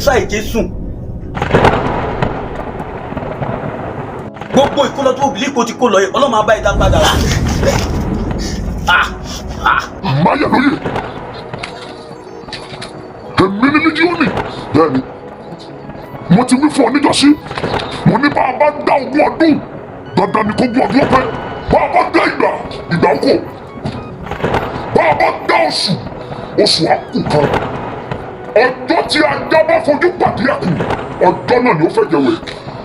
Try Jésù. Gbogbo ìkólọ tó bìlí kò ti kó lọ yìí, Ọlọ́run máa bá ẹ dá padà. Ah, ah. Máyà lóye, èmi ní Líjíọ́nì. Bẹ́ẹ̀ ni mo ti wí fún ọ níjọ́sí, mo ní bá a bá dá ogún ọdún, dandan ni kó gún ọdún ọpẹ. Bá a bá dá ìgbà, ìgbà ń kò. Bá a bá dá oṣù, oṣù á kù kan. Ọjọ́ tí ajá bá fojú pàdé ẹkùn, ọjọ́ náà ni ó fẹ́ jẹ̀wẹ̀.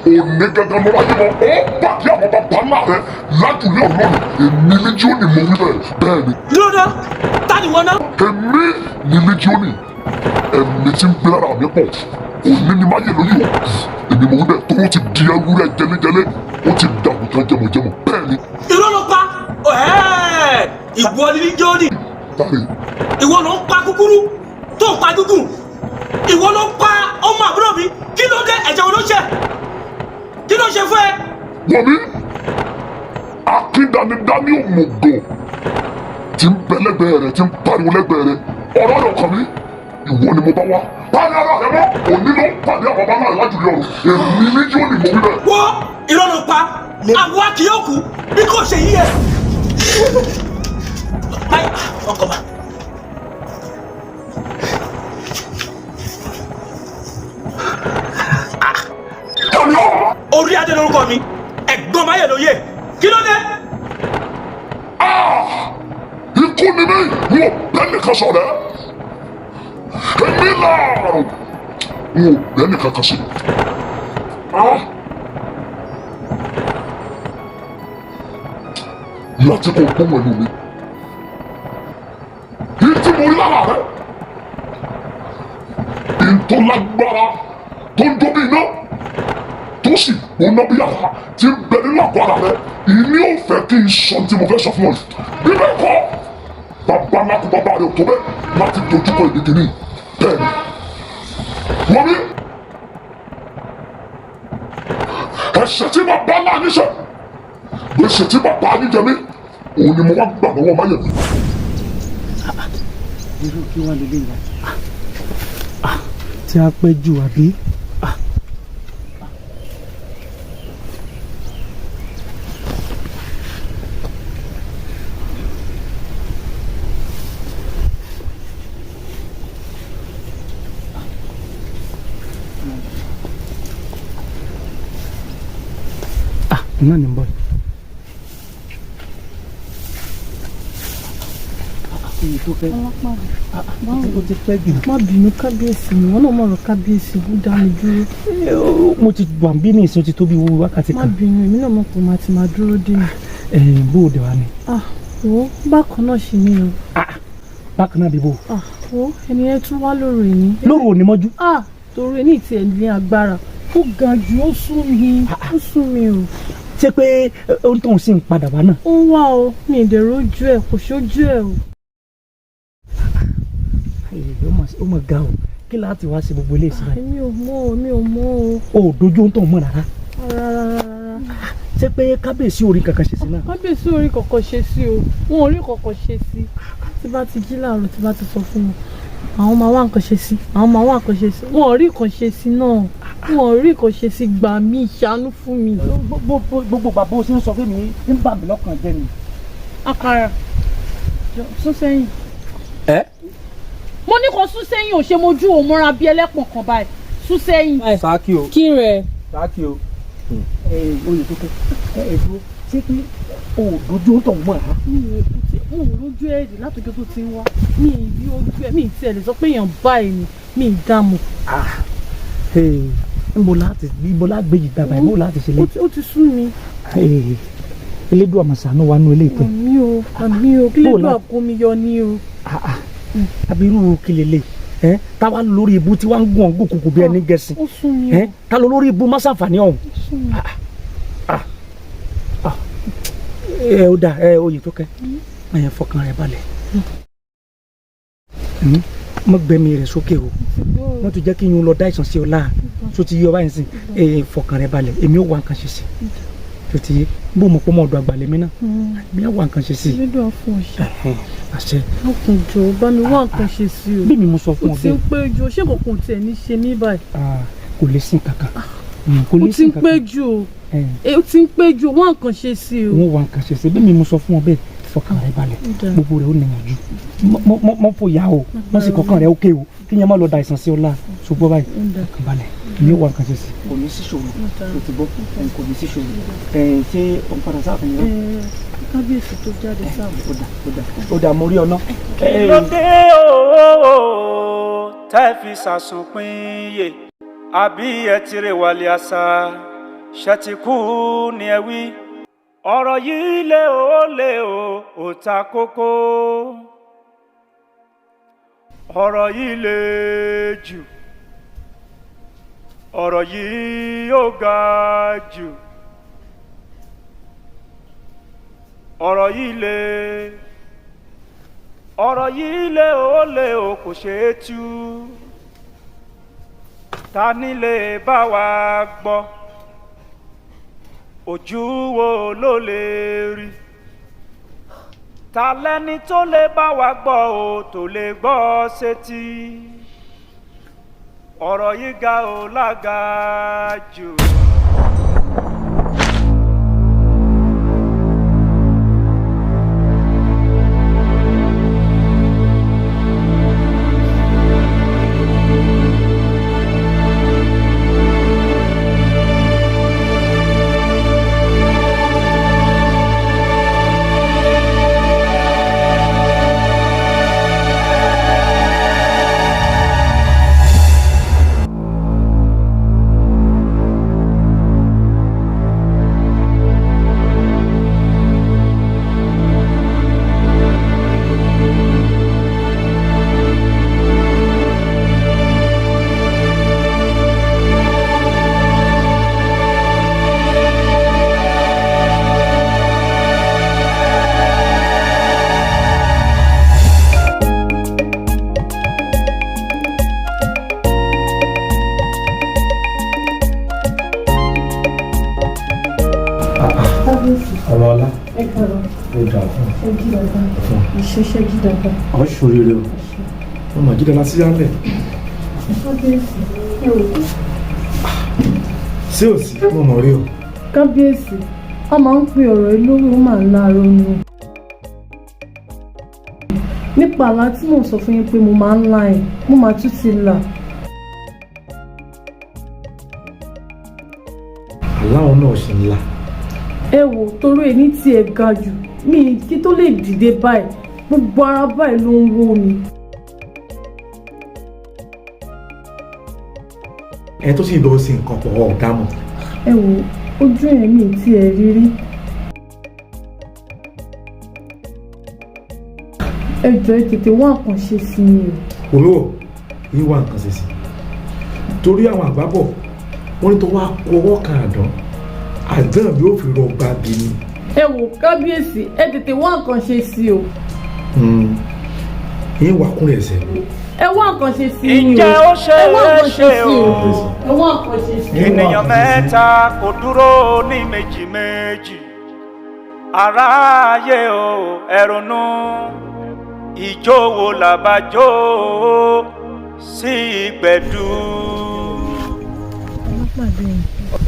Òní gangan ló ráyé mọ́, ó pàdé àwọn bàbá ńlá rẹ lájùlé ọlọ́run. Èmi Líjíọ́nì mo wí bẹ́ẹ̀. Bẹ́ẹ̀ ni. Dúró ná, ta ni wọ́n ná? Èmi ni Líjíọ́nì, ẹ̀mí tí ń gbé lára mi pọ̀. Òní ni máyé lóyún o. Èmi mo wí bẹ́ẹ̀ tó, ó ti di ewúrẹ́ jẹlẹ́jẹlẹ́, ó ti dàgùtàn jẹmọ̀jẹmọ̀. Bẹ́ẹ̀ ni. Irọ́ ló pa. Ẹ̀ẹ́, ìwọ ni Líjíọ́nì. Táre. Ìwọ ló ń pa kúkúrú tó ń pa gígùn, ìwọ ló ń pa ọmọ àbúrò mi. Kí ló dé? Ẹ̀jẹ̀ wo ló ṣe? Kí ló ṣe fún ẹ? Wọ́n mi akíndanidání òmùgọ̀ tí ń bẹ lẹ́gbẹ̀ẹ́ rẹ̀, tí ń pariwo lẹ́gbẹ̀ẹ́ rẹ̀, ọ̀rọ̀ rẹ̀ ọkàn mi, ìwọ ni mo bá wá. Báyọ̀ ara rẹ mọ́, òní ló ń pàdé àwọn bàbá náà lájùlé ọ̀run. Èmi Líjíọ́nì mo wí bẹ́ẹ̀. Wọ́, irọ́ ló pa. Àwa kì yóò kú bí kò ṣe yí ẹ. Báyìí, ọkọ̀ bá. Tani ọ̀? Orí adé lórúkọ mi, ẹ̀gbọ́n máyẹ̀ lóye. Kí ló dé? Ikú ni mí, n ò bẹ́ẹ̀ nìkan sọ̀rọ̀ ẹ́. Èmi láàrùn, n ò bẹ́ẹ̀ nìkan kan sí. Láti kó gbóhùn ẹnu mi, èyí tí mo rí lára rẹ, èyí tó lágbára, tó ń jó bí iná, tó sì gbóná bí àrá, tí ń bẹ nínú àgọ́ ara rẹ, ìní ò fẹ́ kí n sọ tí mo fẹ́ sọ fún ọ yìí. Bí bẹ́ẹ̀ kọ́, bàbá ńlá kó bàbá rẹ ò tó bẹ́ẹ̀ láti dojúkọ ìdí kìíní. Bẹ́ẹ̀ ni wọ́n ní ẹ̀ṣẹ̀ tí bàbá ńlá yín ṣẹ̀, gbèsè tí bàbá yín jẹ mí, òun ni mo wá gbà lọ́wọ́ máyẹ̀mí. Irú kí wọ́n lè lè wá tí a pẹ́ jù àbí. Náà ni ń bọ̀ yìí. Oye tó fẹ́. Ó ti pẹ́ jù. Má bínú kábíyèsí ni wọn náà mọ̀rọ̀ kábíyèsí, ó dá mi dúró. Mo ti wà bí ní ìsìn, ó ti tó bí wákàtí Má kan. bínú, èmi náà mọ̀ pé màá ti máa dúró dé mi. Bó o dẹ̀ wá ni? Ah, wo, bákan náà ṣì ni o. Bákan náà bí bó? Ah, wo, ẹni yẹn tún wá lóru ìní. Lóru òní mọ́jú? Ah, torí ní ìtì ẹ̀ ní agbára, ó ga jù, ó sún mi, ó sún mi o. Ṣé pé ó ń tóun sì ń padà wá náà? Ó wá o, mi ì dẹ̀rọ ojú ẹ̀, kò sójú ẹ̀ o. Ó mọ̀ ga o. Kí láti wá sí gbogbo ilé ìsinmi? Èmi ò mọ̀ o, mi ò mọ̀ o. O ò dojú ń tóun mọ̀ rárá? Rárá rárá. Ṣé pé kábíyèsí orí kankan ṣe sí náà? Kábíyèsí orí kankan ṣe sí o, wọn ò rí kankan ṣe sí. Tí bá ti jí láàárọ̀, tí bá ti sọ fún wọn, àwọn máa wá nǹkan ṣe sí, àwọn máa wá nǹkan ṣe sí. Wọn ò rí nǹkan ṣe sí náà, wọn ò rí nǹkan ṣe sí. Gbà mí, ṣàánú fún mi. Gbogbo bàbá o ṣe ń sọ fún mi ń bà mí lọ́kàn jẹ́ ni. Àkàrà, sún sẹ́yìn. Ẹ? Mo ní kó sún sẹ́yìn, ò ṣe mojú ò mọ́ra bí ẹlẹ́pọ̀n kan báyìí. Sún sẹ́yìn. Sáàkì o. Kí rẹ̀? Sáàkì o. Oyè tó kẹ́ ẹ dúró, ṣé pé o ò dojú ń tọ̀ mọ́ rárá? Mi ò ò rójú ẹ̀ rí látọjọ́ tó ti ń wá. Mi ì rí ojú ẹ̀, mi ì tiẹ̀ lè sọ pé èèyàn báyìí ni, mi ì dààmú. Nbo láti ibo lágbè yìí dàgbà, ibo láti ṣe lé? Ó ti sú mi. Elédùn àmàṣàánú wa nú ilé ìpín. Àmì o, àmì o, kí lè dùn àkómi yọ ní o. Àbí irú kí lè ẹ táwa lórí ibu tí wàá ń gùn ọ̀gùn kùkù bí ẹni gẹ̀ẹ́sì. Ó sú mi o. Ẹ ta ló lórí ibu má ṣàǹfààní ọ̀hún? Ó sú mi. Ẹ ó dà ẹ, oyè tó kẹ ẹ, fọkàn rẹ balẹ̀, mọ gbẹmí rẹ sókè o, wọn tún jẹ́ kí yín lọ dá ìsàn sí ọ láà tó ti yí ọ báyìí sìn. Ẹ fọkàn rẹ balẹ̀, èmi ò wá nǹkan ṣe sí. Tó ti yé bó mo pọ́ mọ́ ọ̀dọ̀ àgbàlẹ̀ mi náà bí àwọn nǹkan ṣe sí i. Lédùn àfún ọ̀ṣẹ́. Ẹ̀hẹ́n, àṣẹ. Ọkùn jọ bá mi wá nǹkan ṣe sí o. Bí mi mo sọ fún Ó ọ ti ń bẹ́ẹ̀. pé jù, ṣé nǹkan kò tiẹ̀ ní ṣe mí báyìí? Ah, kò lè sí kankan. Kò Ó lè ti sí ń pé kankan. jù o. Ẹ̀hẹ́n. Ó ti ń pé jù, wá nǹkan ṣe sí o. Wọ́n wá nǹkan ṣe sí i. Bí mi mo sọ fún ọ bẹ́ẹ̀, fọkàn rẹ balẹ̀. Ó dáa. Gbogbo rẹ̀ ó níyànjú. Mọ fòyà o, mọ sì kọkàn rẹ ó ké o, kí yẹn má lọ da ìsàn sí ọ la. Ṣùgbọ́n báyìí, Ó dáa. fọkàn balẹ̀, mi ò wá nǹkan ṣe sí i. Kò ní sí ṣòro, o ti bọ́, kò ní sí ṣòro. Ṣé o ń padà sáàfin yẹn? Kábíyèsí tó jáde sáà. Ó dà, ó dà, ó dà, mo rí ọ ná. Kí ló dé o tẹ́ fi sàsùnpín yè, àbí ẹ ti rè wàlẹ̀ àṣà ṣe ti kú ni ẹ wí. Ọ̀rọ̀ yìí lé o lé o ò ta kókó, ọ̀rọ̀ yìí lé jù, ọ̀rọ̀ yìí ó ga jù, ọ̀rọ̀ yìí lé, ọ̀rọ̀ yìí lé o lé o kò ṣeé tú. Ta ni lè bá wa gbọ́, ojú wo ló lè rí, ta lẹni tó lè bá wa gbọ́ o tó lè gbọ́ sétí. Ọ̀rọ̀ yìí ga o lága jù. Ọmọ ọlá. Ẹ káàárọ̀. Ó dà fún Ẹ jí dàgbà. Ìṣẹ̀ṣẹ̀ jí dàgbà. ọ. Ṣòrire o, wọn mọ̀ jíde láti yálẹ̀. Kábíyèsí, ẹ wò ó. Sí ò sí, mo mọ̀ rí o. Kábíyèsí, a máa ń pe ọ̀rọ̀ yìí lórí, ó máa ń láàárọ̀ nù. Nípa àlá tí mò ń sọ fún yín pé mo máa ń lá ẹ̀, mo máa tún ti là. Aláwọn náà ṣe ńlá. Ẹ wò, torí ẹni tí ẹ ga jù mí kí tó lè dìde báyìí, gbogbo ara báyìí ló ń wó mi. Ẹni tó sì lọ sí nǹkan pọ̀ ọ̀dà mọ̀. Ẹ wò, ojú ẹ̀ mi tí ẹ rí rí. Ẹ jọ̀ọ́, ẹ tètè wá nǹkan ṣe sí mi o. Olówó yín wá nǹkan ṣe sí, torí àwọn àgbà bọ̀ wọ́n ní tó wá kó ọwọ́ kan àdán, àdán yóò fi rọgbà bí ni. Ẹ wò kábíyèsí, ẹ tètè wá nǹkan ṣe sí o. Yín wà kúnlẹ̀ ẹsẹ̀. Ẹ wá nǹkan ṣe sí mi o. Ǹjẹ́ ó ṣe Ẹ wá é nǹkan ṣe ṣe sí o. o? Ẹ wá nǹkan ṣe sí o. Ènìyàn mẹ́ta kò dúró ní méjì méjì, aráyé o ẹ ronú, ìjó wo làbájó sí ìgbẹ́dú.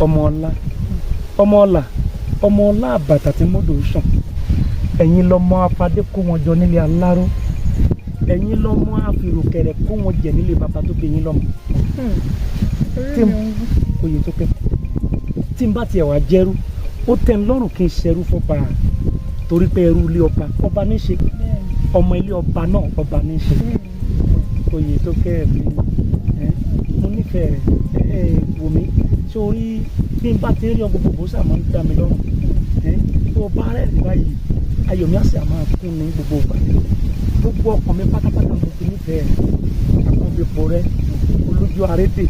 Ọmọ ọlá, ọmọ ọlà, ọmọ ọlá àbàtà tí mọ́dọ̀ sàn, ẹ̀yin lọ́mọ afadé kó wọn jọ nílé aláró, ẹ̀yin lọ́mọ àfìrùkẹ̀rẹ̀ kó wọn jẹ nílé bàbá tó bí yín lọ́mọ. Tí oyè tó pẹ́ tí n bá tiẹ̀ wá jẹ́rú, ó tẹ́ ń lọ́rùn kí n ṣerú fọ́ba, torí pé ẹrú ilé ọba ọba ní í ṣe, ọmọ ilé ọba náà ọba ní í ṣe. Oyè tó kẹ́ mi, mo nífẹ̀ẹ́ rẹ̀. Ẹ wò mí sórí, bí n bá ti rí ọ gbogbo bó sà máa ń dá mi lọ́rùn. Tó o bá rẹ̀ ní báyìí, ayọ̀ mi á sì máa kún ní gbogbo ìgbà. Gbogbo ọkàn mi pátápátá mo fi nífẹ̀ẹ́ rẹ̀. Àkànbípo rẹ olójú arédè,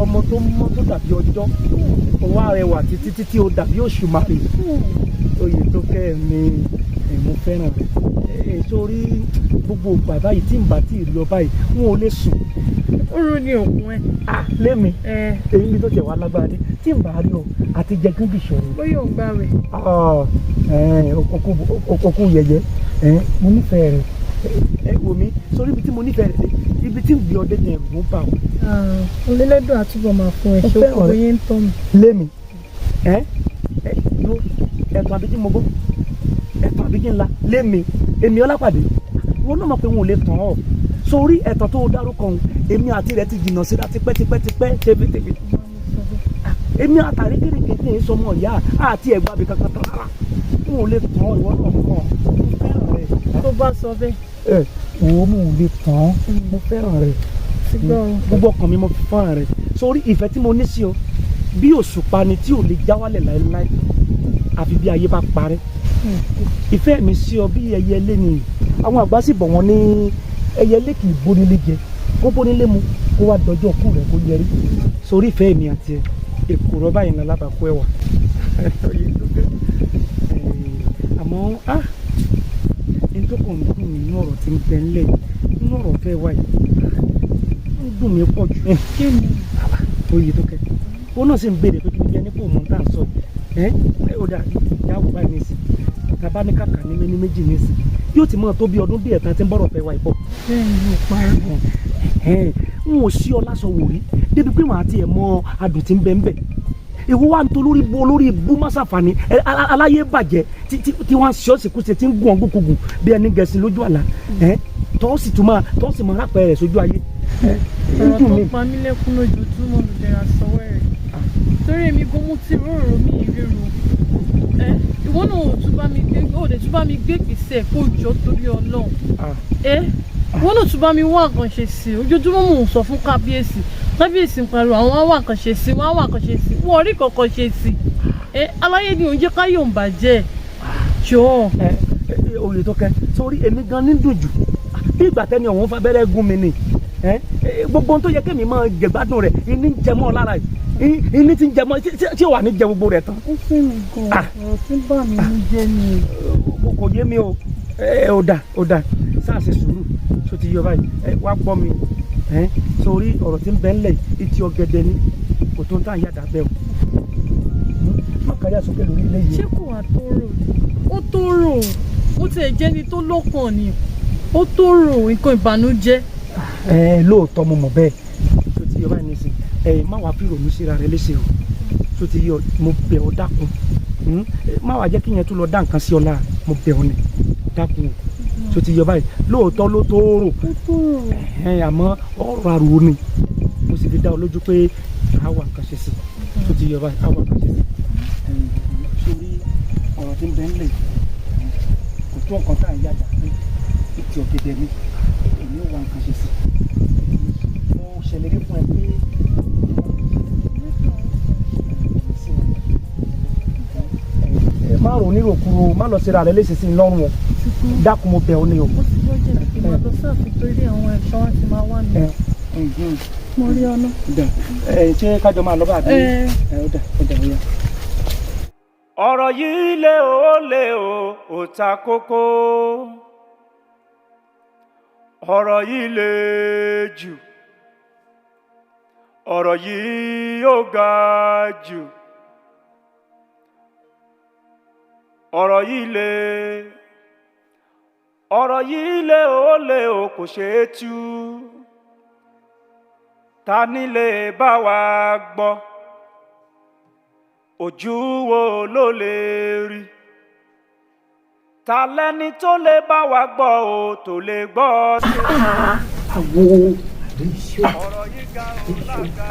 ọmọ tó mọ́ tó dàbí ọjọ́, owó arẹwà títí títí ó dàbí òṣùmàrè. Oyè tó kẹ́ mi, mo fẹ́ràn rẹ̀. Sórí gbogbo ìgbà báyìí tí n bá tí ì lọ báyìí, n ò lè sùn. Ó rò ní òkun ẹ. Lémi èyí mi tó tiẹ̀ wá lágbára dé tí n bá rí ọ àti jẹ gán bìṣọ̀rọ̀. Bóyá ò ń gbà rẹ̀. Okú yẹyẹ, mo nífẹ̀ẹ́ rẹ. Ẹ wò mí sórí ibi tí mo nífẹ̀ẹ́ rẹ dé, ibi tí ń gbé ọdẹ jẹ ẹ̀rù ń bà ọ́. Olélẹ́dùn àtúbọ̀ máa fún ẹ ṣe okòwò yẹn ń tọ́ mi. Lémi ẹ ẹ dúró, ẹ̀tàn àbí kí mo gbọ́, ẹ̀tàn àbí kí n la lémi, èmi Ọlápàdé, wọn náà mọ̀ pé wọn ò lè tàn ọ́ sórí ẹ̀tàn tó dárúkọ òun. Èmi àti rẹ̀ ti jìnnà síra tipẹ́tipẹ́tipẹ́ tẹ́fẹ́tẹ́fẹ́. Èmi àtàrí kérékété ń sọmọ ìyá àti ẹ̀gbọ́n àbí kankan tán rárá. Wọn ò lè tàn ọ́, ìwọ náà mọ̀ mo fẹ́ràn rẹ̀. Tó bá sọ bẹ́ẹ̀. Ẹ wò ó, mo ò lè tàn ọ́, mo fẹ́ràn rẹ̀, gbogbo ọkàn mi mo fi fẹ́ràn rẹ̀. Sórí ìfẹ́ tí mo ní sí ọ bí òṣùpá ni tí ò lè já wálẹ̀ láéláé àfi bí ayé bá parẹ́. Ìfẹ́ mi sí ọ bí ẹyẹlé ni. Àwọn àgbà sì bọ̀ wọ́n ní ẹyẹlé kì í bónílé jẹ kó bónílé mu kó wá dọjọ́ kú rẹ̀ kó yẹrí. Sórí ìfẹ́ mi àti ẹ èkó rọ́bà yìí ní alábàákú ẹ̀wà. Àmọ́ n tó kàn ń dùn mí nínú ọ̀rọ̀ tí ń bẹ ńlẹ̀, nínú ọ̀rọ̀ fẹ́ wá yìí, ń dùn mí pọ̀ jù. Kí ni? Oyè tó kẹ́ ó náà sì ń béèrè pé kí ni bí ẹni kò mọ̀ tá à ń sọ ẹ ó dà ìyáwó báyìí nísìn tàbá ní kàkà ní méní méjì nísìn yóò ti mọ̀ tó bí ọdún bí ẹ̀ta tí ń bọ̀rọ̀ fẹ́ wá ìbọ̀. Bẹ́ẹ̀ni, ò parọ́. N ò sí ọ lásọ wò rí débi pé màá tiẹ̀ mọ adùn tí ń bẹ ń bẹ. Ìwọ wa ń to lórí bu olórí ibú mọ́sàfàní aláyé bàjẹ́ tí wọ́n ṣe ọ́ sìkúṣe tí ń gùn ọ́n gùnkùngùn bí ẹni gẹ̀ẹ́sì lójú àlá tọ́ sì tún máa tọ́ sì máa rápẹ́ rẹ̀ sójú ayé. Ọ̀rọ̀ tó pa mí lẹ́kún lójoojúmọ́ ló dẹ̀ra sọ́wọ́ rẹ̀ torí èmi gan mú tí róró mi ìríru ẹ. Ìwọ náà ò tún bá mi gbé, ò dẹ̀ tún bá mi gbé ìgbésẹ̀ kó jọ torí Ọlọ́run. Ẹ ìwọ náà tún bá mi wá nǹkan ṣe sí i. Ojoojúmọ́ mò ń sọ fún kábíyèsí, kábíyèsí ń pariwo àwọn á wá nǹkan ṣe sí i, wọ́n á wá nǹkan ṣe sí i, wọ́n rí kankan ṣe sí i. Ẹ aláyé ni òun jẹ́ káyọ̀ ń bàjẹ́ jọ. Ẹ oyè tó kẹ sórí èmi gan ní dùn jù bí ìgbà tẹ́ni ọ̀hún fabẹ́rẹ́ gún mi ni. Gbogbo ohun tó yẹ kémi máa jẹ̀gbádùn rẹ̀ ìní ń jẹ mọ́ lára yìí, ìní ti ń jẹ mọ́ tí ò wà ní jẹ gbogbo rẹ̀ tán. Ó fún mi gan, ọ̀rọ̀ tí ń bà mí ní jẹ́ ni. Kò yé mi o. Ẹ ò dà, ò dà, sáà ṣe sùúrù tó ti yọ báyìí. Ẹ wá gbọ́ mi o, ẹ sórí ọ̀rọ̀ tí ń bẹ ńlẹ̀ ìtì ọ̀gẹ̀dẹ̀ ni, kò tó ń tà yàdà bẹ́ẹ̀ o, má kárí àsókè lórí ilé yìí. Ṣé kò wá tó rò? Ó tó rò, ó tiẹ̀ jẹ́ ni tó lọ́kàn ni, ó tó rò nǹkan ìbànújẹ́. Ẹ lóòótọ́ mo mọ̀ bẹ́ẹ̀ tó ti yọ báyìí nísìn. Ẹ má wàá fi ìrònú síra rẹ léṣe o. Tó ti yọ, mo bẹ̀ ọ́, dákun, má wàá jẹ́ kí yẹn tún lọ dá nǹkan sí ọ lára. Mo bẹ̀ ọ́ ni, dákun o. Tó ti yọ báyìí, lóòótọ́ ló tó rò, àmọ́ ọ̀rọ̀ àrò ni mo sì fi dá ọ lójú pé a wà nǹkan ṣe sí. Tó ti yọ báyìí, a wà nǹkan ṣe sí. Sórí ọ̀rọ̀ tí ń bẹ ńlẹ̀ kò tó nǹkan tá à ń yájà pé ìtì ọ̀gẹ̀dẹ̀ ni, èmi ò wá nǹkan ṣe sí. Mo ṣèlérí fún ẹ pé má rò níròkúrò, má lọ síra rẹ léṣe sí i lọ́rùn o. Dákun, mo bẹ̀ ọ́ ni o. Mo ti yọ jẹ́ kí n máa lọ sáàfin torí àwọn ẹ̀ṣọ́ wọn ti máa wá mi. Mo rí ọ náà. Ẹ ṣé kájọ máa lọ bá àbí? Ẹ. Ẹ ó dà, ó dà, ó yá. Ọ̀rọ̀ yìí lé o, lé o, ò ta kókó. Ọ̀rọ̀ yìí le jù, ọ̀rọ̀ yìí ó ga jù. Ọ̀rọ̀ yìí le, ọ̀rọ̀ yìí lé o, lé o, kò ṣeé tú. Ta ni lè bá wa gbọ́? Ojú wo ló lè rí? Ta lẹni tó lè bá wa gbọ́ o, tó lè gbọ́ tó. Àwo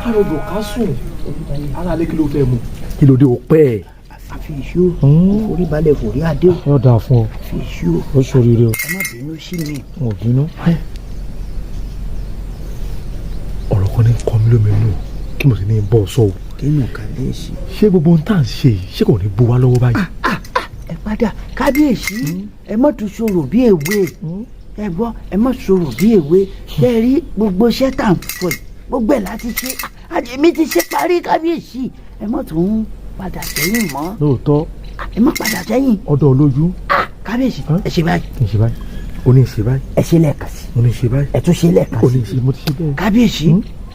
kárọ̀dọ̀ ká sùn ara lé, kí ló fẹ́ mu? Kí ló dé o pẹ́ ẹ̀? Àfi ìṣó forí balẹ̀ forí adé o. Yóò dáa fún ọ. Àfi ìṣó. Ó ṣoríire o. Ẹ má bínú sí mi. N ò bínú. Ọ̀rọ̀ kan ní kọ́ mi lóminú kí mo sì ní bọ́ ọ sọ o. Kí nù, kábíyèsí? Ṣé gbogbo ohun tá à ń ṣe yìí, ṣé kò ní bó wa lọ́wọ́ báyìí? Ẹ padà, kábíyèsí, ẹ má tún sọ̀rọ̀ bí èwe. Ẹ gbọ́, ẹ má sọ̀rọ̀ bí èwe. Ṣe rí gbogbo iṣẹ́ tá à ń sọ yìí, gbogbo ẹ̀ láti ṣe, èmi ti ṣe parí, kábíyèsí. Ẹ má tún padà sẹ́yìn mọ́. Lóòótọ́. Ẹ má padà sẹ́yìn. Ọ̀dọ̀ olójú. Kábíyèsí, ẹ ṣe báyìí. Kì í ṣe báyìí. O ní ṣe báyìí. Ẹ ṣe lẹ́ẹ̀kan sí. Mo ní ṣe báyìí. Ẹ tún ṣe lẹ́ẹ̀kan sí. O ní ṣe, mo ti ṣe bẹ́ẹ̀. Kábíyèsí,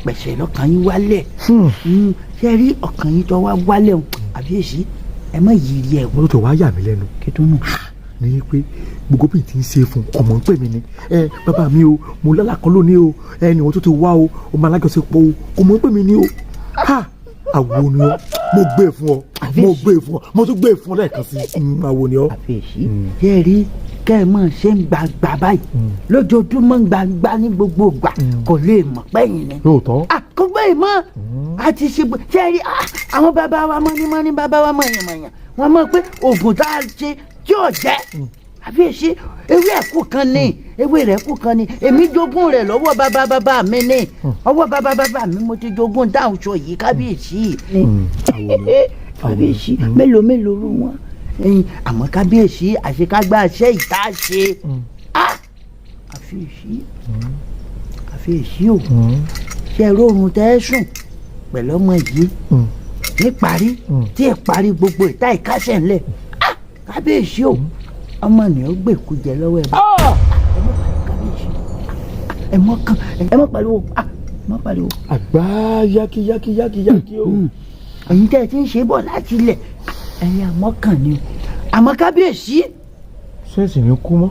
pẹ̀sẹ̀ lọ́kàn yín wálẹ̀. Ṣé rí ọkàn yín tó wá wálẹ̀ o? Àbíyèsí, ẹ má yiri ẹ̀ wò. Mo tó wá yà mí lẹ́nu. Kí tó nù. Ní pé gbogbo bí n ti ń ṣe fún ọmọ ń pè mí ni, ẹ bàbá mi o, mo lálà kan lónìí o, ẹ ní wọn tó ti wá o, o máa lájọṣepọ̀ o, ọmọ ń pè mí ni o. Ha, àwo ni ọ, mo gbé e fún ọ, mo gbé e fún ọ, mo tún gbé e fún ọ lẹ́ẹ̀kan sí i, àwo ni ọ. Àbíyèsí, ṣé rí kẹ́ ẹ mọ̀ ṣe ń gbangba báyìí lójoojúmọ́, ń gbangba ní gbogbo ìgbà, kò lè mọ̀ pẹ́yìn ni. Lóòótọ́. Kò gbé ìmọ̀ àti ṣe ṣe rí àwọn bàbá wa mọ́nímọ́ní, bàbá wa mọ̀yànmọ̀yàn, wọ́n mọ̀ pé oògùn tá a ṣe tí ò jẹ́. Àbíyèsí, ewé ẹ̀kú kan ní, ewé rẹ̀ kú kan ní, èmi jogún rẹ̀ lọ́wọ́ bàbá bàbá mi ní, ọwọ́ bàbá bàbá mi mo ti jogún dáhùn sọ yìí. Kábíyèsí, kábíyèsí, mélòó mélòó rú wọn. Àmọ́ kábíyèsí, àṣekágbá iṣẹ́ ìta ṣe, àfiyèsí, àfiyèsí o, ṣe rọrùn tẹ́ ẹ sùn pẹ̀lú ọmọ yìí níparí tí ẹ parí gbogbo ìta ìkásẹ̀ ńlẹ̀? Kábíyèsí o, ọmọ ni ó gbèkú jẹ lọ́wọ́ ẹ bá. Kábíyèsí, ẹ mọ kàn, ẹ mọ pariwo, ẹ mọ pariwo. Àgbá yákí yákí yákí yákí o. Ẹ̀yin tẹ́ ẹ ti ń ṣe bọ̀ láti ilẹ̀, ẹ̀yin àmọ́ kàn ni o, àmọ́ kábíyèsí. Ṣẹ́ẹ̀sì ní kú mọ́.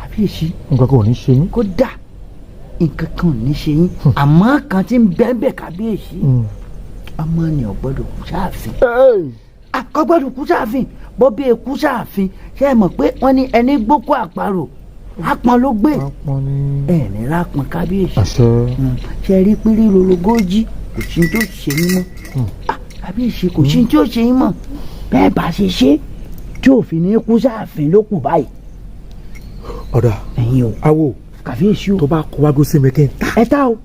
Kábíyèsí. Nǹkan kan ò ní ṣe mí. Kódà nǹkan kan ò ní ṣe yín, àmọ́ kan ti ń bẹ́ẹ̀ bẹ́ẹ̀, kábíyèsí, ọmọ ni ò gbọ́dọ̀ kú sáàfin, kò gbọ́dọ̀ kú sáàfin. Bọ́bí ekú sáàfin, ṣé ẹ mọ̀ pé wọ́n ní ẹni gbókó àparò ápọn ló gbé ẹ ní rápọn, kábíyèsí? Ṣe rí pírí lologójì, kò sí tó ṣe yín mọ́. Kábíyèsí, kò sí tí ó ṣe yín mọ́. Bẹ́ẹ̀ bá ṣe ṣe tí òfin ní kú sáàfin ló kù báyìí. Ọ̀dà. Ẹ̀yin o. Awo. Kàbíyèsí o. Tó bá kọ wájú sí mi kí n ta. Ẹ ta o.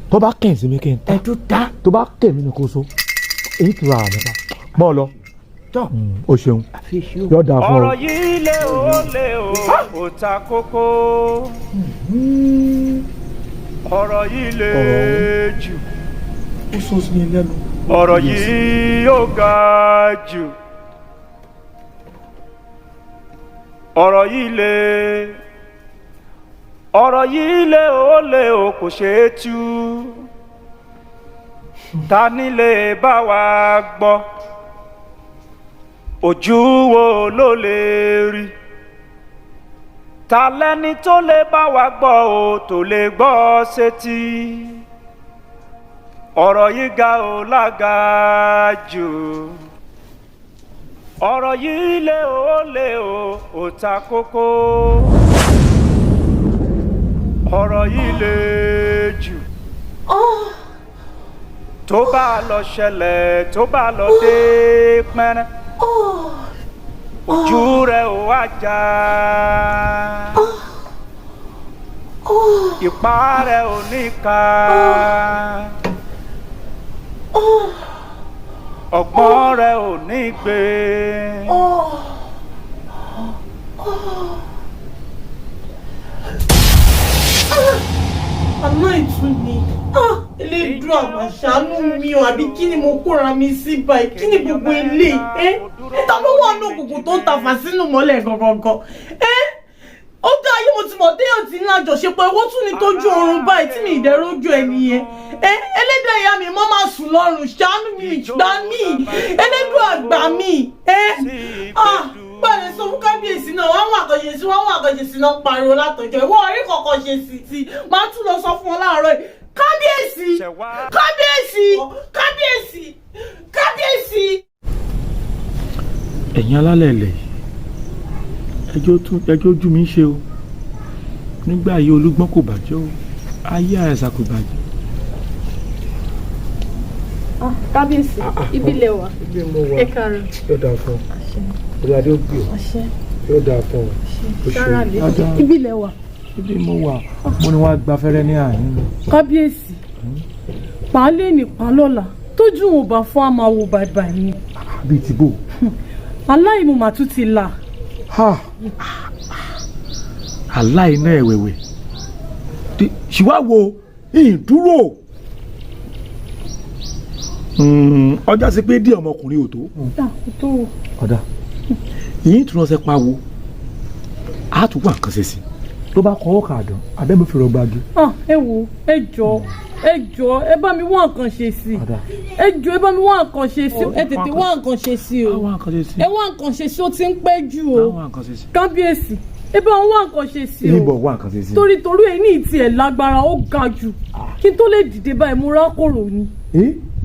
Tó bá kẹ̀ sí mi kí n ta. Ẹ tún ta. Tó bá kẹ̀ mí ni kò so èyí tura àmì pa mọ́ ọ lọ. Tọ́. O ṣeun, Àfiyèsí o. Yóò dáa fún ọ. Ọ̀rọ̀ yìí lé o, lé o, ò ta kókó. Ọ̀rọ̀ yìí lé jù. Ó sọ sí mi lẹ́nu. Ọ̀rọ̀ yìí ó ga jù. Ọ̀rọ̀ yìí lé, ọ̀rọ̀ yìí lé o, lé o, kò ṣeé tú. Ta ni lè bá wa gbọ́? Ojú wo ló lè rí? Ta lẹni tó lè bá wa gbọ́ o, tó lè gbọ́ sétí? Ọ̀rọ̀ yìí ga o, lága jù. Ọ̀rọ̀ yìí lé o, lé o, ò ta kókó. Ọ̀rọ̀ yìí lé jù. Tó bá lọ ṣẹlẹ̀, tó bá lọ dé pẹ́rẹ́, ojú rẹ̀ ò wá já, ìpá rẹ̀ ò ní ká, ọgbọ́n rẹ̀ ò ní gbé. Àná ìtún ni elédùn àmàṣánú mi o, àbí kí ni mo kóra mi sí báyìí? Kí ni gbogbo eléyìí? Ẹ ta ló wà ní òkùnkùn tó ń ta fàṣínù mọ́lẹ̀ gangan? Ẹ ó dá ayé, mo ti mọ̀ téèyàn ti ń lájọṣepọ̀, owó tún ni tójú oorun báyìí tí mi ìdẹ́rọ́jú ẹ nìyẹn. Ẹ ẹlẹ́dàá ìyá mi mọ́ máa sùn lọ́rùn, ṣàánú mi, gbà mí, ẹlẹ́dùn àgbà mi. Ẹ gbọ́dọ̀ sọ fún kábíyèsí náà, wọ́n wà àkànṣe sí, wọ́n wà àkànṣe sí náà, pariwo látọjọ́ ìwọ orí kọ̀ọ̀kan ṣe sí ti máa tún lọ sọ fún wọn láàárọ̀ yìí. Kábíyèsí, kábíyèsí, kábíyèsí, kábíyèsí. Ẹ̀yin alálẹ̀ ilẹ̀ yìí, ẹjọ́ ojú mi ń ṣe o. Nígbà yìí olúgbọ́n kò bàjẹ́ o, ayé àrẹ̀sà kò bàjẹ́. Kábíyèsí, ibi lẹ wà. Ibi mo wà. Ẹ káàárọ̀. Yóò dáa fún ọ, orí adé ó gbé ọ, yóò dáa fún ọ. Sára lè ibi lẹ wà. Ibi mo wà, mo ní wàá gbafẹ́rẹ́ ní àárín mi. Kábíyèsí, pàálẹ̀ ní pàlọ́là tójú ò bá fún àmàwò bàbà ni. Bíi ti bò? Aláìmọ̀ màtún ti là. Aláìná ẹ̀wẹ̀wẹ̀ ṣìwá wo ìdúró ọjà sí pé díẹ̀ ọmọkùnrin ò tó. Tó. Ọ̀dà yìí tún lọ́sẹ̀ pa wo, a tún wà nǹkan ṣe sí. Tó bá kọ́ ọkà àdán àdẹ́mi fi rọgbà gé. Ẹ wo, ẹ jọ, ẹ jọ, ẹ bá mi wá nǹkan ṣe sí i. Ẹ jọ, ẹ bá mi wá nǹkan ṣe sí i. Ẹ tètè wá nǹkan ṣe sí i o. Ẹ wá nǹkan ṣe sí i, ó ti ń pẹ́ jù o. Kábíyèsí, ẹ bá wá nǹkan ṣe sí i o. Níbo wá nǹkan ṣe sí i. Torí ẹ ní ìtì ẹ̀ lágbára, ó ga jù. Kí n tó lè dìde báyìí, mo rákòrò ni.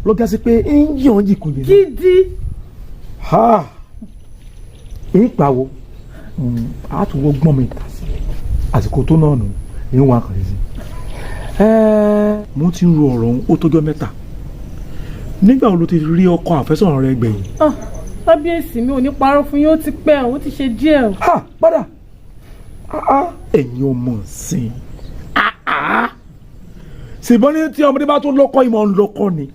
Ló já sí pé ń yàn jìkùn jìnnà. Gidi. Ń pawó àtúwọ́ gbọ́n mi tà sí àsìkò tó náà nù ń wá nǹkan ṣe sí i. Mo ti ń ro ọ̀rọ̀ ọ̀hún ó tọ́jọ́ mẹ́ta. Nígbà wo ló ti rí ọkọ àfẹ́sọ̀nà rẹ gbẹ̀yìn? Kábíyèsí, mi ò ní parọ́ fún yín, ó ti pẹ́, ó ti ṣe díẹ̀ o. Padà, ẹ̀yin ọmọ sìn ṣèbọn ní tí ọmọdé bá tó lọ́kọ ìmọ̀ ń lọ́kọ ni,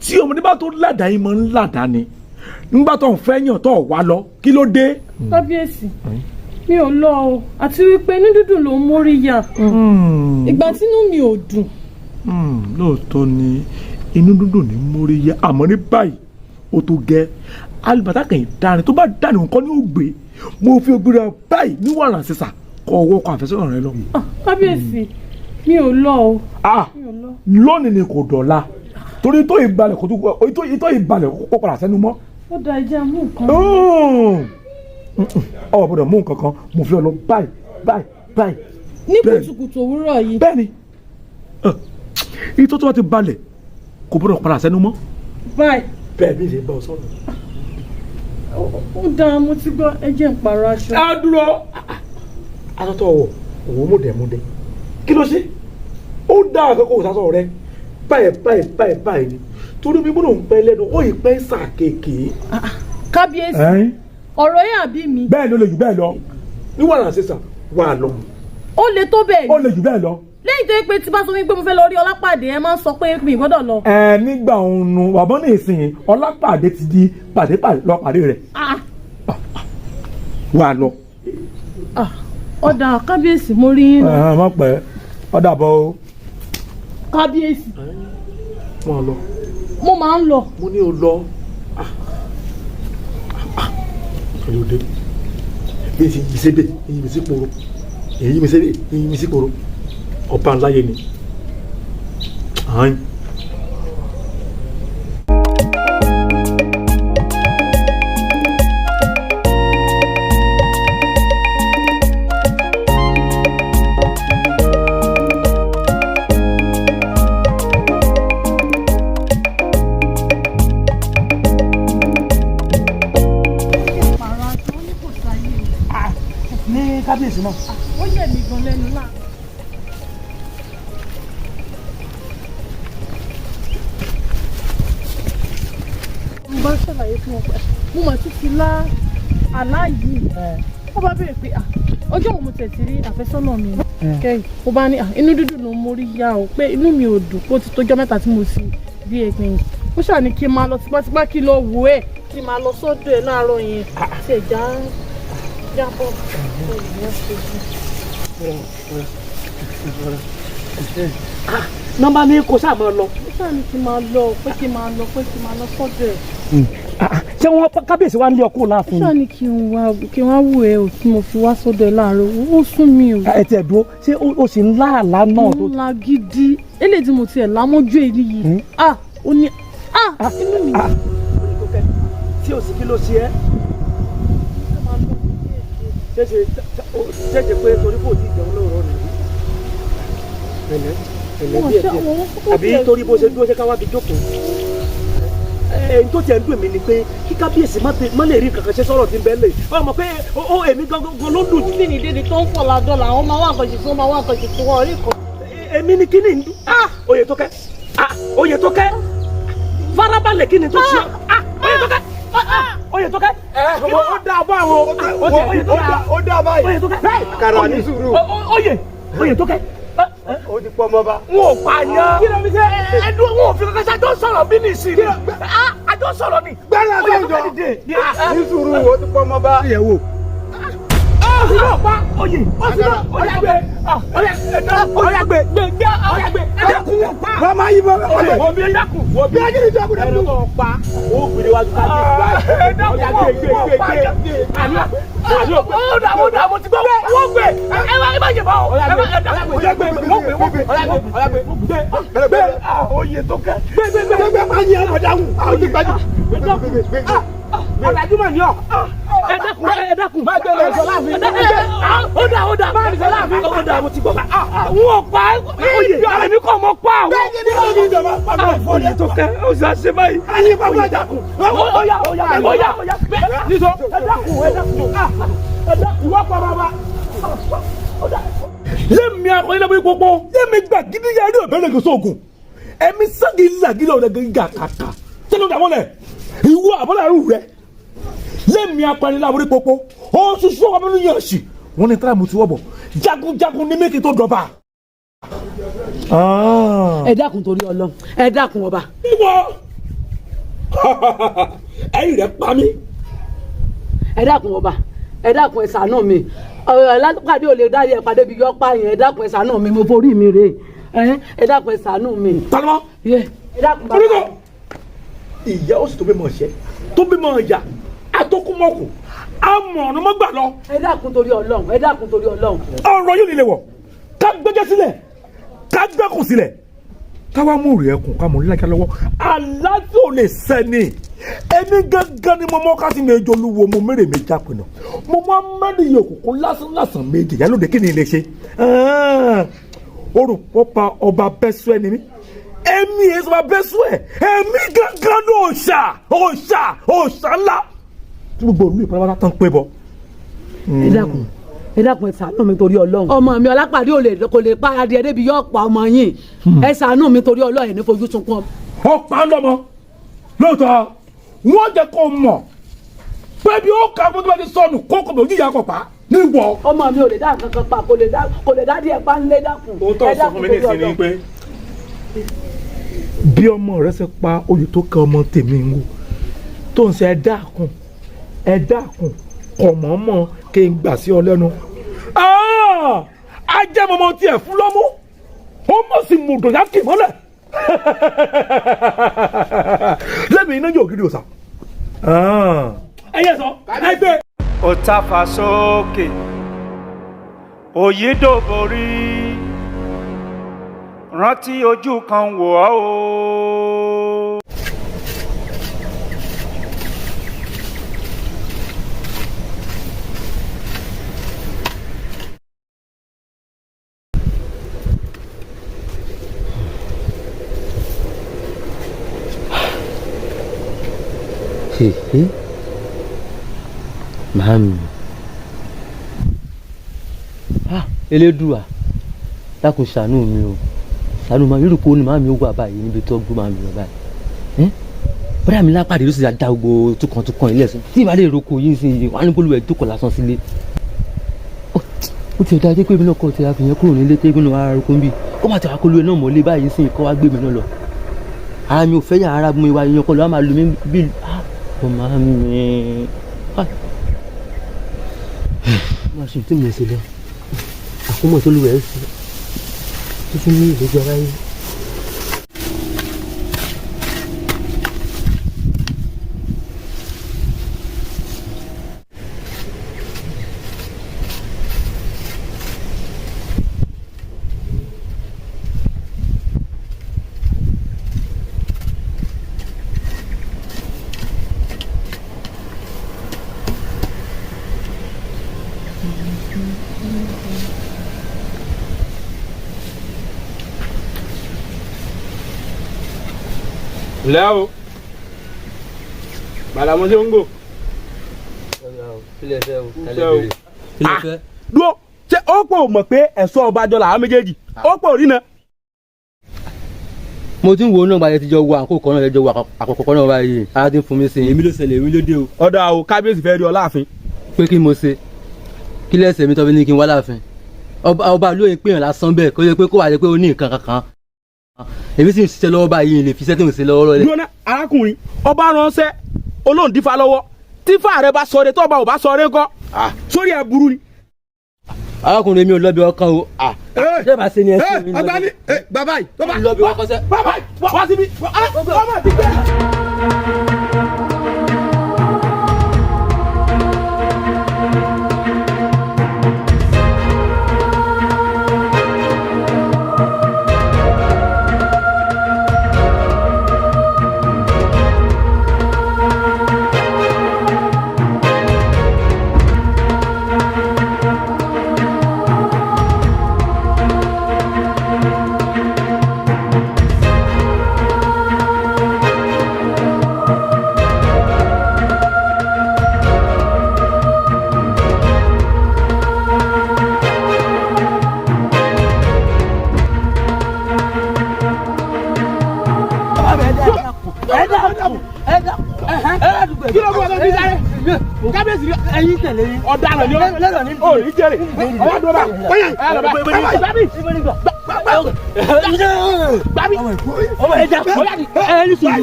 tí ọmọdé bá tó ládàá ìmọ̀ ń ládàá ni. Nígbà tó ń fẹ́ yàn tó wá lọ, kí ló dé? Kábíyèsí, mi ò lọ o, àti wípé inú dídùn ló ń mórí yá. Ìgbà tínú mi ò dùn. Lóòótọ́ ni inú dídùn ní mórí yá, àmọ́ ní báyìí ó tó gẹ́. Alùbàtà kàn dáni tó bá dáni nǹkan ní ògbé. Mo fi ògbéra báyìí ní wàrà sísà kọ ọwọ́ kọ àfẹ́sọ́nà rẹ lọ. Kábíyèsí, mi ò lọ o. Lónìí ni kò dọ̀la, torí tó ìbalẹ̀ kò tó ìbalẹ̀ kó padà sẹ́nu mọ́. Ó da, ẹja mú nǹkan. Ọ gbọ́dọ̀ mú nǹkan kan, mo fi ọ lọ báyìí báyìí báyìí. Ní kùtùkùtù òwúrọ̀ yìí. Bẹ́ẹ̀ni, ìtọ́ tó bá ti balẹ̀ kò gbọ́dọ̀ padà sẹ́nu mọ́. Báyìí. Bẹ́ẹ̀ bí ṣe bá ọ sọ̀rọ̀. Ó dáa, mo ti gbọ́, ẹ jẹ́ n pààrọ̀ aṣọ. Ẹ dúró, aṣọ tó wọ̀ òun mọ̀dẹ̀mọdẹ, kí ló ṣe? Ó dá àkókò sásọ rẹ báyìí báyìí báyìí báyìí ni, torí mi gbọ́dọ̀ ń pẹ́ lẹ́nu ó yìí pẹ́ sà kéèké. Kábíyèsí, ọ̀rọ̀ yẹn àbí mi. Bẹ́ẹ̀ ló lè jù bẹ́ẹ̀ lọ ní wàrà sísà wà lọ. Ó le tó bẹ́ẹ̀ ni. Ó lè jù bẹ́ẹ̀ lọ. Lẹ́yìn tó yẹ pé tí bá sọ wípé mo fẹ́ lọ rí Ọlápàdé, ẹ máa ń sọ pé mi gbọ́dọ̀ lọ. Ẹ nígbà òun nu bàbá ní ìsìn Ọlápàdé ti di pàdé lọ pàdé rẹ. Wà lọ. Ọ̀dà kábíyèsí, mo rí yín. Ẹ má pẹ́, ọ̀dà bọ̀ o. Kábíyèsí. Mo lọ. Mo máa ń lọ. Mo ní o lọ. Olùdé bí n sì yí sébè yí mi sí koro, èyí mi sébè yí mi sí koro, ọba ńlá yé ni. Ní kábíyèsí náà. Ó yẹ̀ mí gan lẹ́nu náà. Mo bá ṣàlàyé fún wọn pé mo mà tún ti lá àlá yìí. Wọ́n bá béèrè pé ọjọ́ wo mo tẹ̀ sí rí àfẹ́sọ́nà mi kẹ́yìn. Mo bá ní inú dídùn ló ń mórí yá o, pé inú mi ò dùn, pé ó ti tójọ́ mẹ́ta tí mo sì rí ẹ̀gbìn yìí. Ó ṣáà ní kí n máa lọ tipátipá, kí n lọ wò ẹ́, kí n máa lọ sọ́dọ̀ ẹ̀ láàárọ̀ yẹn. Tí ẹ̀ já jábọ̀. Nọ́mbà mi kò sáà máa lọ. Ó ṣáà ní kí n máa lọ, pé kí n máa lọ, pé kí n máa lọ sọ́dọ̀ ẹ̀. Ṣé wọn kábíyèsí wa ń lé ọkọ láàfin? Ó ṣáà ní kí n wá wò ẹ́ o, tí mo fi wá sọ́dọ̀ ẹ̀ láàárọ̀, ó sún mi o. Ẹ tiẹ̀ dúró, ṣé o sì ń lá àlá náà tó. Mo ń la gidi, eléyìí tí mo tiẹ̀ lámójú èyí yìí. Ó ní inú mi. Tí o sì kí ló ṣe ẹ́? Ṣéṣe pé torí kò tí ì jẹun lóòrọ̀ nìyí. Pẹ̀lẹ́ pẹ̀lẹ́ díẹ̀ díẹ̀, àbí torí bó ṣe dúró ṣe ká wá fi jókòó. Èyí tó tiẹ̀ ń dùn mí ni pé kí kábíyèsí má lè rí kankan ṣe sọ̀rọ̀ tí ń bẹ́ẹ̀ lè. Ọ mọ̀ pé ó èmi gangan ló dùn. Ó sì ní dédé tó ń fọ̀ ládọ́ làwọn máa wá nǹkan ṣe sí, wọ́n máa wá nǹkan ṣe sí, wọ́n rí nǹkan. Èmi ni kí ni ń dùn. Oyè tó kẹ́, oyè tó kẹ́, farabalẹ̀ kí ni tó ṣe. Oyè tó kẹ́, oyè tó kẹ́. Ó dá bá àwọn ó dá báyìí. Oyè tó kẹ́. Kàrà ní sùúrù. Oyè oyè tó kẹ́. Ó ti pọ́ mọ́ba. N ò pààyàn. Kí ló fi ṣe? Ẹdun wọn ò fi kankan ṣe, àjọ sọ̀rọ̀ bí ní ìsìn ni. Àjọ sọ̀rọ̀ ni. Gbẹ́rẹ́ àtọ̀jọ́. Ní sùúrù, ó ti pọ́ mọ́ba. Ìyẹ̀wò. sì náà pa oyè ó sì náà ọ̀yà gbé ọ̀yà gbé gbé gbé ọ̀yà gbé ẹ̀dẹ́kun wọ̀ pa. Wọ́n máa yí bọ́ Oyè wọ́n bí ẹ̀dẹ́kun wọ́n bí ẹ̀dẹ́kun ẹ̀rọ kọ̀ pa ó gbèrè wájú ká gbé ọ̀yà gbé gbé gbé gbé àní àní ó dà ó dà mo ti gbọ́ wọ́n gbé ẹ má ẹ má jẹ bá ọ ẹ má ẹ dàkún ọ̀yà gbé wọ́n gbé wọ́n gbé ọ̀yà gbé ọ̀yà gbé gbé gbé oyè tó kẹ́ gbé gbé gbé gbé máa yí ẹ̀rọ dáhùn àwọn ti gbájú. Ọ̀làjú mà ní ọ. Ẹ dákun ẹ dákun. Má gbé lọ sọ láàfin. Ó dà ó dà má gbé lọ láàfin. Ó dà mo ti gbọ́. N ò pa oyè ara mi kò mọ pa àwọn. Bẹ́ẹ̀ni ní ọdún ìjọba pàmò Oyè tó kẹ́ ó sì ṣe báyìí. Ayé bàbá dákun. Ó yá ó yá ó yá ó yá. Nísọ ẹ dákun ẹ dákun ẹ dákun ìwọ pa bàbá. Lẹ́mi akọni lábẹ́ pópó lẹ́mi gbà gidi yẹn ní ọ̀bẹ lẹ́gẹ̀ẹ́sọ̀ ògùn ẹ̀mí sẹ́gi làgídí ọ̀rẹ́ gíga kàkà tẹ́lẹ̀ ọ̀dà mọ́lẹ̀ ìwọ àbọ̀làrú rẹ lẹ́mi akọni lábẹ́ pópó ó ṣuṣu ọmọ mi yàn sí wọn ní tíra mo ti wọ́ bọ̀ jagunjagun ní méjì tó dọ̀ba. Ẹ dákun torí Ọlọ́run, ẹ dákun ọba. Ìwọ ẹ̀yìn rẹ pa mí. Ẹ dákun ọba, ẹ dákun, ẹ ṣàánú mi. Ọlápàdé ò lè dárí ẹ pàdé bí yọ pa yẹn. Ẹ dákun, ẹ ṣàánú mi, mo forí mi rè é. Ẹ dákun, ẹ ṣàánú mi. Talọ́mọ́. Ẹ dákun bàbá. Onígbò ìyá ó sì tó bímọ ọ̀ṣẹ́ tó bímọ ọ̀yà atókùnmọ́kù amọ̀ ọ̀nà mọ́gbà lọ. Ẹ dákun torí Ọlọ́run, ẹ dákun torí Ọlọ́run. Ọ̀rọ̀ yìí nílé wọ̀ ká gbẹ́jẹ́ sílẹ̀ ká gbẹ́kùn sílẹ̀ ká wá mú rẹ̀ kùn ká mú lájà lọ́wọ́ àlá tí ò lè sẹ́ni. Èmi gángan ni mo mọ ká sí méjì olúwo mo mérè méjì àpènà mo mọ amádìyẹ òkùnkùn lásán lásán méjì yálòdè kí ni ilé ṣe orùpọ̀pá ọba bẹ́sù ẹni mi èmi èso ọba bẹ́sù ẹ̀ èmi gángan ní òòṣà òòṣà òòṣà ńlá tí gbogbo olú ìpàdé tán pé bọ. Ẹ dákun, ẹ dákun, ẹ ṣàánú mi torí Ọlọ́run. Ọmọ mi Ọlápàdé ò lè kò lè pa adìẹ débi yọ pa ọmọ yín. Ẹ ṣàánú mi torí Ọlọ́run, ẹ ní fojú sunkún ọmọ. Ọ̀pá ńlọmọ lóòótọ́ wọ́n jẹ́ kó mọ̀ pé bí ó kà fún tó bá ti sọnù kó kò bò yíyá kọ̀ pa ní ìwọ. Ọmọ mi ò lè dá nǹkan kan pa, kò lè dá díẹ̀ pa ńlé. Dákun. Ohun tó sọ fún mi ní ìsinmi pé bí ọmọ rẹ ṣe pa oyè tó kẹ ọmọ tèmi ń wò tó ń ṣe ẹ dákun ẹ dákun kọ̀ mọ́mọ́ kí n gbà sí ọ lẹ́nu. Ajẹ́mọmọ tiẹ̀ fún lọ́mú ó mọ̀ sí mùdùn yá kì mọ́lẹ̀ lẹ́mi iná yóò gidi òsà. Ẹ yẹ sọ ẹ gbé. Ó tàfà sókè òyìndòborí rántí ojú kan wò ọ́ o. Hehe. Màámi. Ah, Elédùà, dákun ṣàánú mi o. Ṣàánú mi, irú kò ní màámi ó wà báyìí níbi tó gbé màámi lọ báyìí. Ẹ́ bọ́dà mi lápàdé ló sì dá gbogbo túkàntúkàn ilé ẹ̀sìn. Tí ìbá lè roko yìí sí i, wà á ní kólú ẹ̀ jókòó lásán sílé. Ó ti dá jẹ́ pé èmi náà kọ́ ti àfihàn kúrò nílé tẹ́gbẹ́ náà wà á roko ń bì. Ó máa ti wá kólú ẹ̀ náà mọ́lé báyìí sí i kọ́ wá gbé mi náà lọ. Ara mi ò fẹ́ yà ara mi wá yan kọ́ ló wá máa lu mí bí ọmọ mi. Máa ṣe tí mo ṣe lọ àkómọ̀ tó lù ẹ̀ sí tó tún ní ìlójú aráyé. Ǹlẹ́ o, Gbàdàmọ́sí ń gò. Kílẹ̀ fẹ́ o, kálẹ̀ béèrè. Kílẹ̀ fẹ́. Dúró, ṣé ó pò mọ̀ pé ẹ̀ṣọ́ ọba jọ làwọn méjèèjì ó pò rí na. Mo ti ń wo náà gbalẹ̀ tíjọ wo àkókò kan náà lẹ́jọ́ wo àkókò kan náà báyìí ara ti ń fún mi sí i èmi ló ṣẹlẹ̀ èmi ló dé o. Ọ̀dà o, kábíyèsí fẹ́ rí ọ láàfin. Pé kí mo ṣe kí lẹ́sẹ̀ mi tọ́ fi ní kí n wá láàfin ọba lóye pé èèyàn lásán bẹ́ẹ̀ kó yẹ pé kó wà lé pé ó ní nǹkan kankan èmi sì ń ṣiṣẹ́ lọ́wọ́ báyìí lè fi iṣẹ́ tó ń ṣe lọ́wọ́ lọ́lẹ̀. Dúró ná arákùnrin, ọba ránṣẹ́ olóhùn dífá lọ́wọ́ tífà rẹ bá sọre tó ọba ò bá sọre ńkọ́ sórí ẹ burú ni. Arákùnrin mi ò lọ bí ọkàn o. Ṣé bá ṣe ni ẹ ṣe mi lọ. Ọgbani bàbá yìí lọ bí ọkàn sẹ. Bàbá yìí wá síbí ọmọ ti gbé. Kí ló mú ọdún bí sáré kábíyèsí ẹ̀yin tẹ̀lé yín. Ọ̀daràn ni lẹ́rọ̀ ní. Ó ní jèrè ọ̀yà dúró bá ọ̀yà lọ bá gbábí gbábí ọmọ ẹ jà ẹ ní sùúrù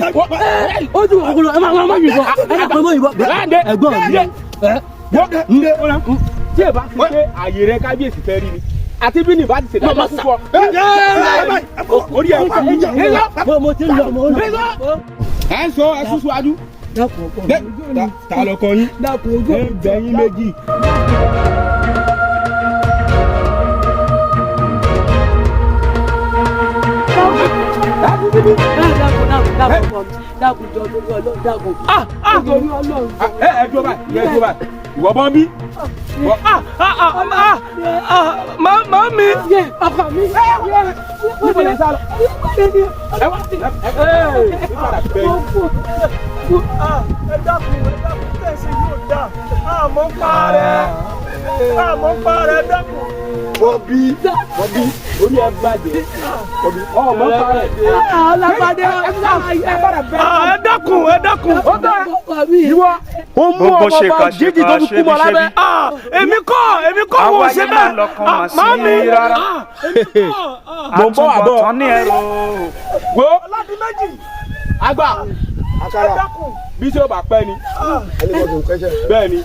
ó ti wọ ọkùnrin ẹ máa yìnbọn ẹ dàpọ̀ ẹ máa yìnbọn ẹ̀gbọ́n mi. Tí ẹ bá ti pé àyè rẹ kábíyèsí fẹ́ rí ni àti bí ní bá ti ṣèdájọ́ púpọ̀ orí ẹ̀ pa mo ti ń lọ mo ń lọ. Ẹ ń sọ ẹ sún síwájú. Ta ló kọ yín? Ẹ ń bẹ yín méjì. Dákun jọ torí Ọlọ́run dákun. Torí Ọlọ́run. Ẹ ẹ dúró báyìí, ẹ dúró báyìí. Ìwọ bọ́ bí. Màmí. Ọkọ mi. Níbo lẹ sá lọ? Ẹ wá sí. Ẹ ẹ padà bẹ yín. Ẹ dákun, ẹ dákun, tẹ̀sí yóò dá. Àmọ́ ń pa rẹ̀. Àmọ́ ń pa rẹ̀, dákun. Bọ́bí Bọ́bí orí ẹ bàjẹ́. Bọ́bí ọmọ pa rẹ̀. Ọlọ́pàdé Ẹ dákun, ẹ dákun. Ó tẹ ìwọ. Ó mú Gbogbo ọmọ ṣe ọba kà ṣe jíjì tó kà fi ṣe kú bí mọ́ ṣe lábẹ́. bí. Èmi kọ́, èmi kọ́ wo Àwa ṣe yìí máa bẹ́ẹ̀. lọ́kàn mà sí Màmí. rárá. Mo ń bọ̀ wá bọ̀. Àtúbọ̀tán ní ẹ̀rọ. Wo Ọládìméjì. àgbà Ẹ dákun. bí tí ó bá pẹ́ ni. Bẹ́ẹ̀ ni.